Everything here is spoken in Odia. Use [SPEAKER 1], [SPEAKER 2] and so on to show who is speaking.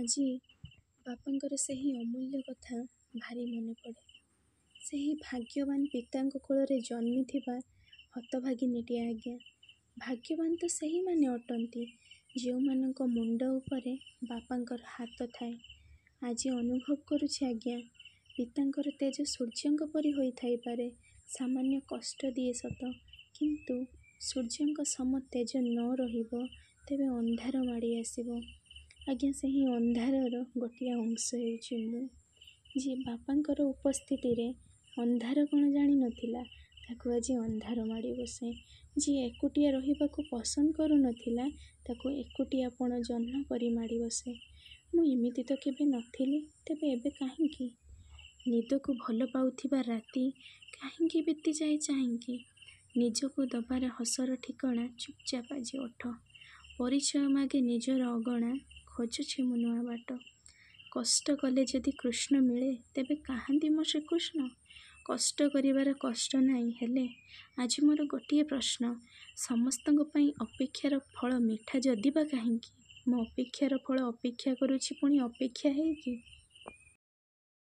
[SPEAKER 1] ଆଜି ବାପାଙ୍କର ସେହି ଅମୂଲ୍ୟ କଥା ଭାରି ମନେପଡ଼େ। ସେହି ଭାଗ୍ୟବାନ ପିତାଙ୍କ କୋଳରେ ଜନ୍ମିଥିବା ହତଭାଗିନୀଟିଏ ଆଜ୍ଞା। ଭାଗ୍ୟବାନ ତ ସେହିମାନେ ଅଟନ୍ତି, ଯେଉଁମାନଙ୍କ ମୁଣ୍ଡ ଉପରେ ବାପାଙ୍କର ହାତ ଥାଏ। ଆଜି ଅନୁଭବ କରୁଛି ଆଜ୍ଞା, ପିତାଙ୍କର ତେଜ ସୂର୍ଯ୍ୟଙ୍କ ପରି ହୋଇଥାଇପାରେ, ସାମାନ୍ୟ କଷ୍ଟ ଦିଏ ସତ, କିନ୍ତୁ ସୂର୍ଯ୍ୟଙ୍କ ସମ ତେଜ ନ ରହିବ ତେବେ ଅନ୍ଧାର ମାଡ଼ି ଆସିବ। ଆଜ୍ଞା, ସେହି ଅନ୍ଧାରର ଗୋଟିଏ ଅଂଶ ହେଉଛି ମୁଁ। ଯିଏ ବାପାଙ୍କର ଉପସ୍ଥିତିରେ ଅନ୍ଧାର କ'ଣ ଜାଣିନଥିଲା, ତାକୁ ଆଜି ଅନ୍ଧାର ମାଡ଼ି ବସେ। ଯିଏ ଏକୁଟିଆ ରହିବାକୁ ପସନ୍ଦ କରୁନଥିଲା, ତାକୁ ଏକୁଟିଆପଣ ଜହ୍ନ ପରି ମାଡ଼ି ବସେ। ମୁଁ ଏମିତି ତ କେବେ ନଥିଲି, ତେବେ ଏବେ କାହିଁକି? ନିଦକୁ ଭଲ ପାଉଥିବା ରାତି କାହିଁକି ବିତିଯାଏ ଚାହିଁକି? ନିଜକୁ ଦବାର ହସର ଠିକଣା ଚୁପଚାପ ଆଜି ଓଠ। ପରିଚୟ ମାଗେ ନିଜର ଅଗଣା ଖୋଜୁଛି ମୁଁ ନୂଆ ବାଟ। କଷ୍ଟ କଲେ ଯଦି କୃଷ୍ଣ ମିଳେ ତେବେ କାହାନ୍ତି ମୋ ଶ୍ରୀକୃଷ୍ଣ? କଷ୍ଟ କରିବାର କଷ୍ଟ ନାହିଁ, ହେଲେ ଆଜି ମୋର ଗୋଟିଏ ପ୍ରଶ୍ନ, ସମସ୍ତଙ୍କ ପାଇଁ ଅପେକ୍ଷାର ଫଳ ମିଠା ଯଦି ବା କାହିଁକି? ମୋ ଅପେକ୍ଷାର ଫଳ ଅପେକ୍ଷା କରୁଛି ପୁଣି ଅପେକ୍ଷା ହେଇକି।